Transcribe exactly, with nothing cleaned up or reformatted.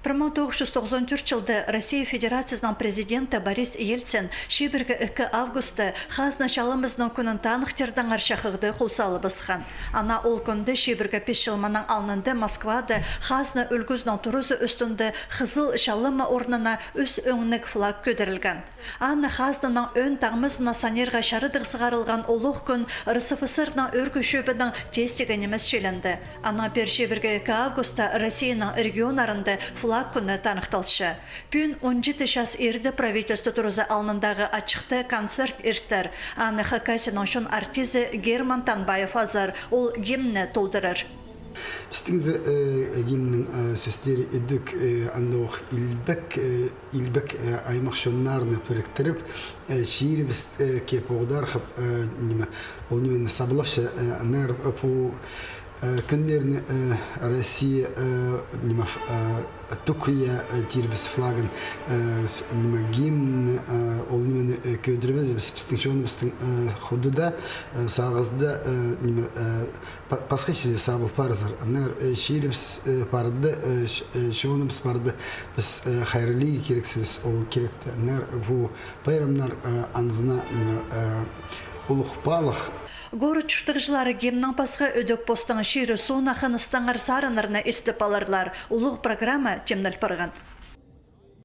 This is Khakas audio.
Пір муң тоғыс чӱс тоғызон тӧрт чылда Россия Федерациязының президенті Борис Ельцин чибіргі ікі августты хазна чалымызының кӱнін таныхтирдаңар чахығда хол салыбысхан. Ана ол кӱнде чибіргі пис чыл мының алнында Москвада хазна ӱлгӱзінің туразы ӱстӱнде хызыл чалымы орнына ӱс ӧңніг флаг кӧдірілген. Аны хазнаның ӧӧн таңмазына санирға чарыдығ сығарылған улуғ кӱн РСФСР-ның Ӧӧркі чӧбінің тестігі нимес чилінде. Анаң пеер чибіргі ікі августта Россияның регионнарында флаг кӱні таныхталча. Пӱӱн он читі час ирде правительство туразы алнындағы ачыхта концерт иртер. Аны Хакасияның чон артизі Герман Танбаев азар, ол гимнні толдырар. Пістің зе, э, гимннің, э, сӧстері ідӧк, э, андох илбек, э, илбек, э, аймах чоннарны піріктіріп, э, чирібіс, э, кеп оғдархап, э, ниме, ол нимені саблапча, э, аннаңар, э, пу, э, кӱннерні, э, Россия, э, ниме, э, тӱкӱе, э, чирібіс флагын, э, с-, ниме, гимн, э, ол нимені, э, кӧдірібіс, піс, пістің чоныбыстың, э, худада, э, сағызда, э, ниме, э, па-, пасха чирде сабыл парзар. Аннаңар, э, чирібіс, э, парды, э, ч-, э, чоныбыс парды. Піс, э, хайраллирға кирексібіс ол киректі. Аннаңар пу пайрамнар, э, анзына, ниме, э, улуғ паалах. Город чуртағҷылары гимннең пасха ідӧк постың чирі-суун хыныстаңар сарыннарны истіп аларлар. Улуғ программа тимнел парған.